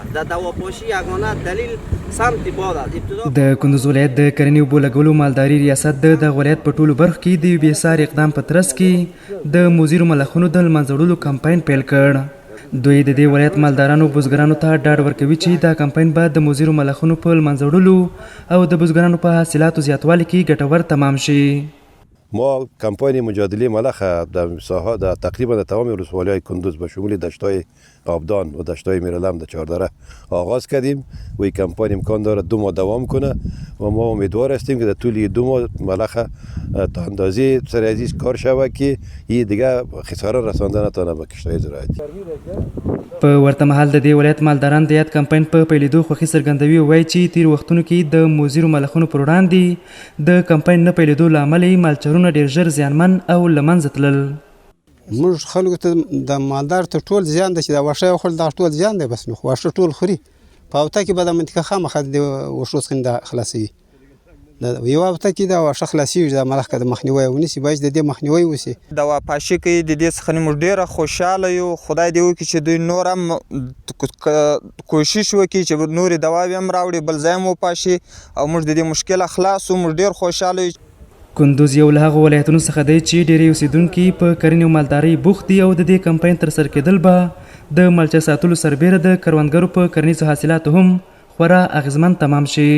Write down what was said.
د دواپاشي یګانه دلیل سمت باد است ابتدا. د کندوز ولایت د کرنې اوبو لګولو مالداري ریاست د دغه ولایت په ټولو برخو کې د یو بې ساري اقدام په ترڅ کې د مضرو ملخونو د لمنځه وړلو کمپاین پیل کړ. دوی د دې ولایت مالدارانو بزګرانو ته ډاډ ورکوي چې دا کمپاین به د مضرو ملخونو په لمنځه وړلو او د بزګرانو په حاصلاتو زیاتوالي کې ګټور تمام شي. ما کمپاین مجادله ملخ در ساحه در تقریبا در تمام ولسوالی های کندوز به شمول دشتای آبدان و دشتای میرعلم در چهاردره آغاز کردیم و این کمپاین امکان داره 2 ماه دوام کنه و ما امیدوار هستیم که در طول 2 ماه ملخ تا اندازه سر عزیز کار شود که این دیگه خساره رسانده نتانه به کشتای زراعتی. په ورته مهال د دې ولایت مالداران د یاد کمپاین په پیلېدو خوښي څرګندوي او وایي چې تېرو وختونو کې د مضرو ملخونو پر وړاندې د کمپاین نه پیلېدو له امله یې مالچرونه ډېر ژر زیانمن او له منځه تلل. موږ خلکو ته د مالدار ته ټول زیان دی چې دا واښه یې وخوړل دا ټول زیان دی بس نو خو واښه ټول خوري په هفته کې به دا منطقه خامخا د وښو څخه دا خلاصوي یوه هفته کې دا واښه خلاصېږي دا ملخ که د مخنیوی ونیسي باید د دې مخنیوی وشي. دوا پاشي کوي د دې څخه موږ ډېره خوشحاله یو خدای دې وکړي چې دوی نور هم کوشش وکړي چې نورې دواوې هم راوړي بل ځای هم وپاشي او موږ د دې مشکله خلاص شو، موږ ډېر خوشحاله یو. کندوز یو له هغو ولایتونو څخه دی چې ډېری اوسېدونکي په کرنې او مالدارۍ بوخت دي او د دې کمپاین ترسره کېدل به د ملچه ساتلو سربېره د کروندګرو په کرنیزو حاصلاتو هم خورا اغېزمن تمام شي.